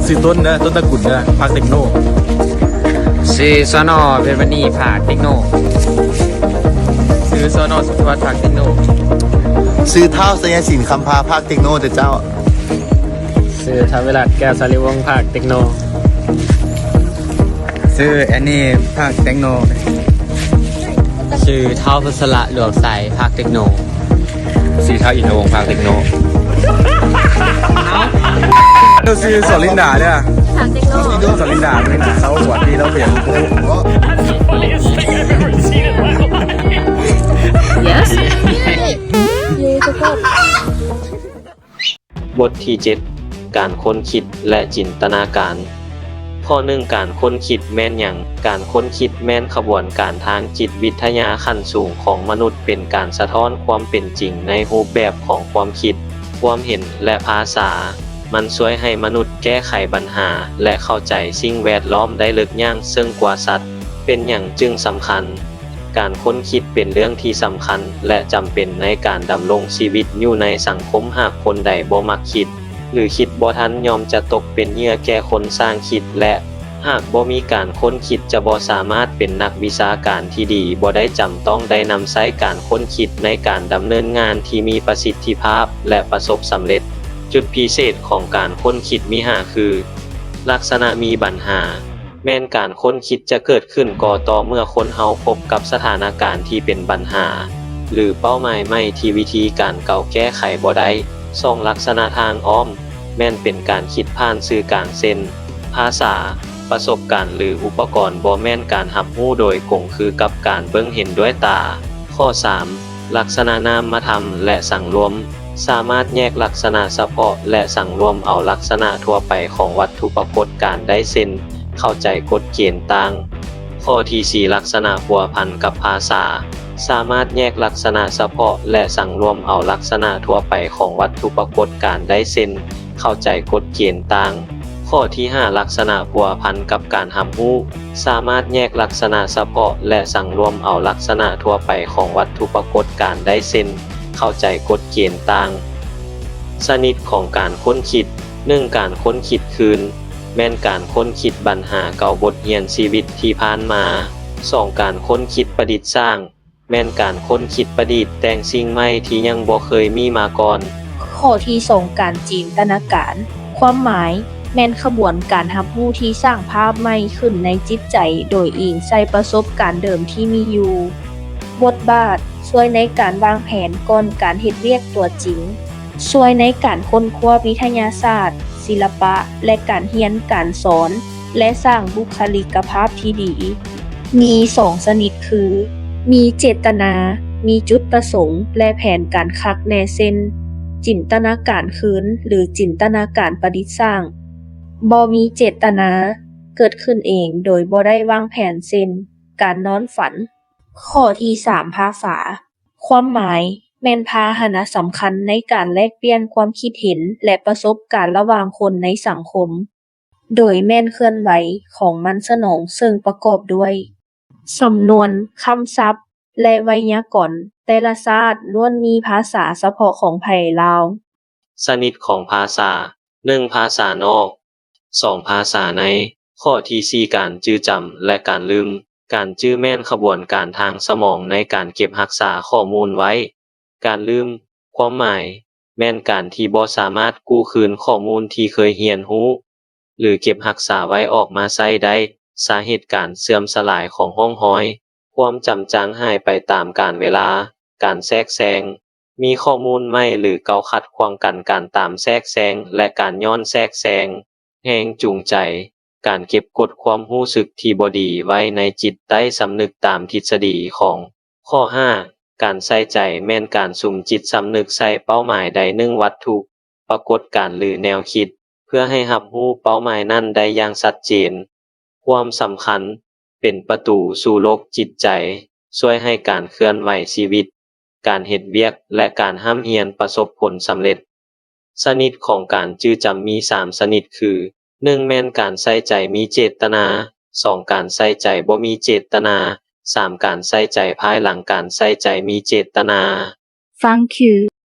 ຊື່ຕົ້ນເດີ ຕົ້ນຕະກຸນເດີ ພາກເຕັກໂນ. ຊື່ ສນ ເພັດມະນີ ພາກເຕັກໂນ. ຊື່ ສນ ສຸດສະຫວັດ ພາກເຕັກໂນ. ຊື່ ທ້າວ ໄຊຍະສິນ ຄຳພາ ພາກເຕັກໂນເດີເຈົ້າ. ຊື່ ທ້າວ ວິລັດ ແກ້ວສາລີວົງ ພາກເຕັກໂນ. ຊື່ ແອນນີ ພາກເຕັກໂນ. ຊື່ ທ້າວ ພັດສະລະ ຫຼວງໄຊ ພາກເຕັກໂນ. ຊື່ ທ້າວ ອິນທະວົງ ພາກເຕັກໂນ. ເຈົ້າຊື່ ສອນລິນດາເດີ ພາກເຕັກໂນ. ສອນລິນດາ ເຈົ້າກວດທີ່ລາວເປັນ Yes. ບົດທີເຈັດ ການຄົ້ນຄິດ ແລະ ຈິນຕະນາການ. ຂໍ້ໜຶ່ງ ການຄົ້ນຄິດແມ່ນຫຍັງ? ການຄົ້ນຄິດແມ່ນຂະບວນການທາງຈິດວິທະຍາຂັ້ນສູງຂອງມະນຸດ, ເປັນການສະທ້ອນຄວາມເປັນຈິງໃນຮູບແບບຂອງຄວາມຄິດ, ຄວາມເຫັນ ແລະ ພາສາ. ມັນຊ່ວຍໃຫ້ມະນຸດແກ້ໄຂບັນຫາ ແລະ ເຂົ້າໃຈສິ່ງແວດລ້ອມໄດ້ເລິກຢ່າງເຊິ່ງກວ່າສັດ. ເປັນຫຍັງຈຶ່ງສຳຄັນ? ການຄົ້ນຄິດເປັນເລື່ອງທີ່ສຳຄັນ ແລະ ຈຳເປັນໃນການດຳລົງຊີວິດຢູ່ໃນສັງຄົມ. ຫາກຄົນໃດບໍ່ມັກຄິດ ຫຼື ຄິດບໍ່ທັນ ຍ່ອມຈະຕົກເປັນເຫຍື່ອແກ່ຄົນສ້າງຄິດ ແລະ ຫາກບໍ່ມີການຄົ້ນຄິດ ຈະບໍ່ສາມາດເປັນນັກວິຊາການທີ່ດີ. ບໍ່ໄດ້ຈຳຕ້ອງໄດ້ນຳໃຊ້ການຄົ້ນຄິດໃນການດຳເນີນງານທີ່ມີປະສິດທິພາບ ແລະ ປະສົບສຳເລັດ. ຈຸດພິເສດຂອງການຄົ້ນຄິດມີຫ້າຄື ລັກສະນະມີບັນຫາ. ແມ່ນການຄົ້ນຄິດຈະເກີດຂຶ້ນກໍຕໍ່ເມື່ອຄົນເຮົາພົບກັບສະຖານະການທີ່ເປັນບັນຫາ ຫຼື ເປົ້າໝາຍໃໝ່ທີ່ວິທີການເກົ່າແກ້ໄຂບໍ່ໄດ້. ສອງ ລັກສະນະທາງອ້ອມ, ແມ່ນເປັນການຄິດຜ່ານສື່ກາງ ເຊັ່ນ ພາສາ, ປະສົບການ ຫຼື ອຸປະກອນ, ບໍ່ແມ່ນການຮັບຮູ້ໂດຍກົງຄືກັບການເບິ່ງເຫັນດ້ວຍຕາ. ຂໍ້ສາມ ລັກສະນະນາມມະທຳ ແລະ ສັງລວມ, ສາມາດແຍກລັກສະນະສະເພາະ ແລະ ສັງລວມເອົາລັກສະນະທົ່ວໄປຂອງວັດຖຸປາກົດການໄດ້ ເຊັ່ນ ເຂົ້າໃຈກົດເກນຕ່າງ. ຂໍ້ທີສີ່ ລັກສະນະພົວພັນກັບພາສາ, ສາມາດແຍກລັກສະນະສະເພາະ ແລະ ສັງລວມເອົາລັກສະນະທົ່ວໄປຂອງວັດຖຸປາກົດການໄດ້ ເຊັ່ນ ເຂົ້າໃຈກົດເກນຕ່າງ. ຂໍ້ທີຫ້າ ລັກສະນະພົວພັນກັບການຮັບຮູ້, ສາມາດແຍກລັກສະນະສະເພາະ ແລະ ສັງລວມເອົາລັກສະນະທົ່ວໄປຂອງວັດຖຸປາກົດການໄດ້ ເຊັ່ນ ເຂົ້າໃຈກົດເກນຕ່າງ. ຊະນິດຂອງການຄົ້ນຄິດ. ໜຶ່ງ ການຄົ້ນຄິດຄືນ, ແມ່ນການຄົ້ນຄິດບັນຫາເກົ່າ, ບົດຮຽນຊີວິດທີ່ຜ່ານມາ. ສອງ ການຄົ້ນຄິດປະດິດສ້າງ, ແມ່ນການຄົ້ນຄິດປະດິດແຕ່ງສິ່ງໃໝ່ທີ່ຍັງບໍ່ເຄີຍມີມາກ່ອນ. ຂໍ້ທີສອງ ການຈິນຕະນາການ. ຄວາມໝາຍ ແມ່ນຂະບວນການຮັບຮູ້ທີ່ສ້າງພາບໃໝ່ຂຶ້ນໃນຈິດໃຈ ໂດຍອີງໃສ່ປະສົບການເດີມທີ່ມີຢູ່. ບົດບາດ ຊ່ວຍໃນການວາງແຜນກ່ອນການເຮັດວຽກຕົວຈິງ, ຊ່ວຍໃນການຄົ້ນຄວ້າວິທະຍາສາດ, ສິລະປະ ແລະ ການຮຽນການສອນ ແລະ ສ້າງບຸກຄະລິກະພາບທີ່ດີ. ມີສອງຊະນິດຄື ມີເຈດຕະນາ, ມີຈຸດປະສົງ ແລະ ແຜນການຄັກແນ່ ເຊັ່ນ ຈິນຕະນາການຄືນ ຫຼື ຈິນຕະນາການປະດິດສ້າງ. ບໍ່ມີເຈດຕະນາ, ເກີດຂຶ້ນເອງໂດຍບໍ່ໄດ້ວາງແຜນ ເຊັ່ນ ການນອນຝັນ. ຂໍ້ທີສາມ ພາສາ. ຄວາມໝາຍ ແມ່ນພາຫະນະສຳຄັນໃນການແລກປ່ຽນຄວາມຄິດເຫັນ ແລະ ປະສົບການລະຫວ່າງຄົນໃນສັງຄົມ. ໂດຍແມ່ນເຄື່ອນໄຫວຂອງມັນສະໜອງ ເຊິ່ງປະກອບດ້ວຍ ສຳນວນ, ຄຳສັບ ແລະ ໄວຍາກອນ. ແຕ່ລະຊາດລ້ວນມີພາສາສະເພາະຂອງໃຜລາວ. ຊະນິດຂອງພາສາ. ໜຶ່ງ ພາສານອກ. ສອງ ພາສາໃນ. ຂໍ້ທີສີ່ ການຈື່ຈຳ ແລະ ການລືມ. ການຈື່ແມ່ນຂະບວນການທາງສະໝອງໃນການເກັບຮັກສາຂໍ້ມູນໄວ້. ການລືມ ຄວາມໝາຍ ແມ່ນການທີ່ບໍ່ສາມາດກູ້ຄືນຂໍ້ມູນທີ່ເຄີຍຮຽນຮູ້ ຫຼື ເກັບຮັກສາໄວ້ອອກມາໃຊ້ໄດ້. ສາເຫດການເສື່ອມສະຫຼາຍຂອງຮ່ອງຮອຍຄວາມຈຳຈາງຫາຍໄປຕາມການເວລາ. ການແຊກແຊງ ມີຂໍ້ມູນໃໝ່ ຫຼື ເກົ່າຂັດຂວາງກັນ. ການຕາມແຊກແຊງ ແລະ ການຍ້ອນແຊກແຊງ. ແຮງຈູງໃຈ ການເກັບກົດຄວາມຮູ້ສຶກທີ່ບໍ່ດີໄວ້ໃນຈິດໃຕ້ສຳນຶກຕາມທິດສະດີຂອງ. ຂໍ້ຫ້າ ການໃສ່ໃຈ ແມ່ນການສຸມຈິດສຳນຶກໃສ່ເປົ້າໝາຍໃດໜຶ່ງວັດຖຸ, ປາກົດການ ຫຼື ແນວຄິດ ເພື່ອໃຫ້ຮັບຮູ້ເປົ້າໝາຍນັ້ນໄດ້ຢ່າງຊັດເຈນ. ຄວາມສຳຄັນ ເປັນປະຕູສູ່ໂລກຈິດໃຈ, ຊ່ວຍໃຫ້ການເຄື່ອນໄຫວຊີວິດ, ການເຮັດວຽກ ແລະ ການຮ່ຳຮຽນປະສົບຜົນສຳເລັດ. ຊະນິດຂອງການຈື່ຈຳມີສາມຊະນິດຄື ໜຶ່ງ ແມ່ນການໃສ່ໃຈມີເຈດຕະນາ, ສອງ ການໃສ່ໃຈບໍ່ມີເຈດຕະນາ, ສາມ ການໃສ່ໃຈພາຍຫຼັງການໃສ່ໃຈມີເຈດຕະນາ. フາງຄິວ